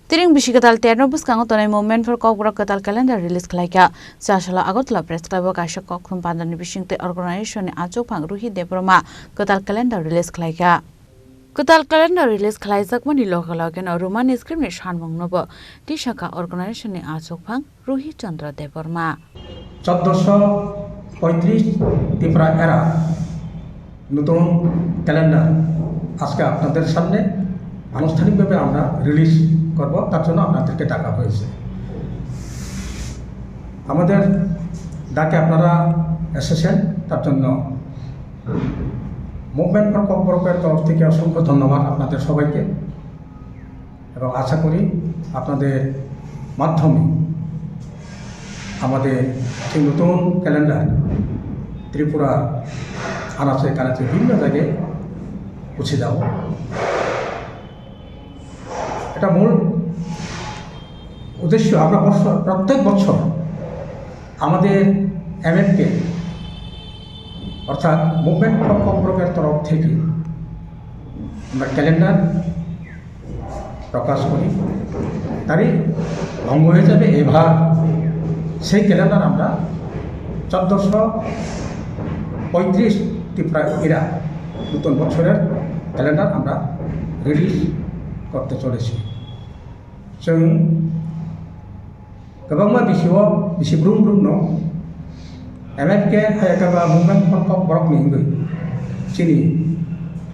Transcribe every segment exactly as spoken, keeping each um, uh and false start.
Tring bisi kwtal terno bwskango tonwi Movement for Kokborok kwtal calendar release khlaikha. Chasalo Agartala Press Club o kaisa kokthum pandarni bisingtwi organization ni achukphang Ruhi Debbarma kwtal calendar release khlaikha. Kwtal calendar release khlaijakmani loge logeno Roman script ni sanmungnobo tisakha organization ni achukphang Ruhi Chandra Debbarma. চোদ্দশো পঁয়ত্রিশ ত্রিপুরা এরা নতুন ক্যালেন্ডার আজকে আপনাদের সামনে আনুষ্ঠানিকভাবে আমরা রিলিজ করব, তার জন্য আপনাদেরকে ডাকা হয়েছে। আমাদের ডাকে আপনারা এসেছেন, তার জন্য মুভমেন্ট ফর ককবরকের তরফ থেকে অসংখ্য ধন্যবাদ আপনাদের সবাইকে। এবং আশা করি আপনাদের মাধ্যমে আমাদের সেই নতুন ক্যালেন্ডার ত্রিপুরা আনাচে কানাচে বিভিন্ন জায়গায় পৌঁছে যাব। এটা মূল উদ্দেশ্য, আমরা বছর, প্রত্যেক বছর আমাদের এমএফকে অর্থাৎ মুভমেন্ট ফর ককবরকের তরফ থেকে আমরা ক্যালেন্ডার প্রকাশ করি। তারই অঙ্গ হিসাবে এবার সেই ক্যালেন্ডার আমরা চোদ্দশো পঁয়ত্রিশ ত্রিপুরা এরা নতুন বছরের ক্যালেন্ডার আমরা রিলিজ করতে চলেছি। Chwng kwbangma bisio bisi brum brum no M F K hai khe ba movement for kok borok ni wngwi chini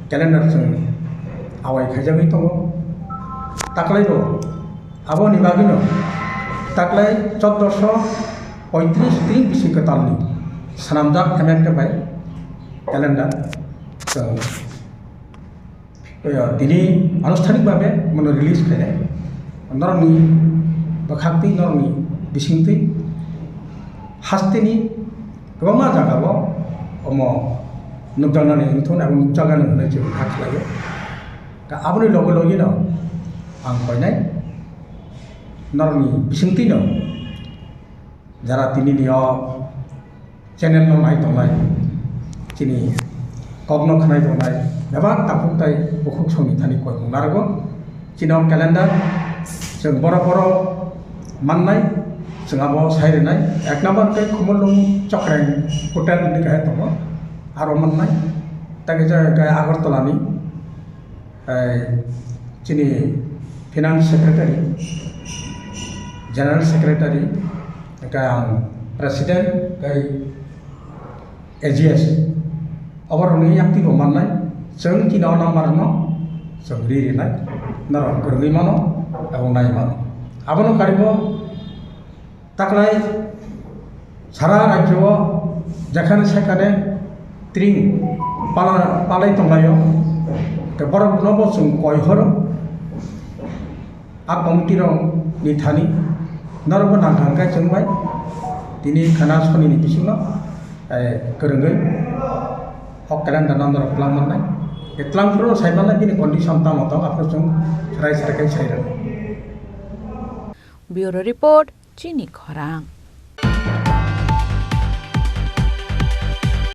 calendar chwng awai khaijagwi tongo. Taklai bo aboni bagwino taklai choddoso poitris tring bisi kwtalni swnamjak M F K bai calendar chwng Tini anuষ্ঠাnik bhabe mono release khainai. Norokni bwkhaktwi, norokni bisingtwi hasteni kwbangma jagao omo nukjaknani wngthun abo nukjaknani hwnwi chwng kha khlaio. Ka aboni loge logeno ang koinai norokni bisingtwino jara tinini o channel no nai tongnai, chini kok no khnai tongnai, bebak takhuk tai bukhuk songni thani koimung narwgo. Chini o calendar chwng boro boro mannai, chwng abo sai rwnai. Ek number khe Khumulwng Chokreng Hotel hinwi khe tongo, aro mannai. Tei khe Agartala ni Ai, chini finance secretary, general secretary, hingke ang president, tei A G S, oborokni yakti bo mannai, chwng chini o number no chwng ri rinai, norok kwrwngwi mano, abo nai mano. Abono karibo Taklai sara rajyo o jekhane sekhane tring pala-, palai tonglaio. Ke borok no bo chwng koi horo. A committee rok ni thani norok bo nang thang khe chwng bai tini khana soni ni bisingo, eh, kwrwngwi o calendar no norok twlang mannai. Ke twlang phuru sai mannai bini condition tamo tong aphuru chwng serai serai khe sai rwkha. Bureau Report, Chini Khorang.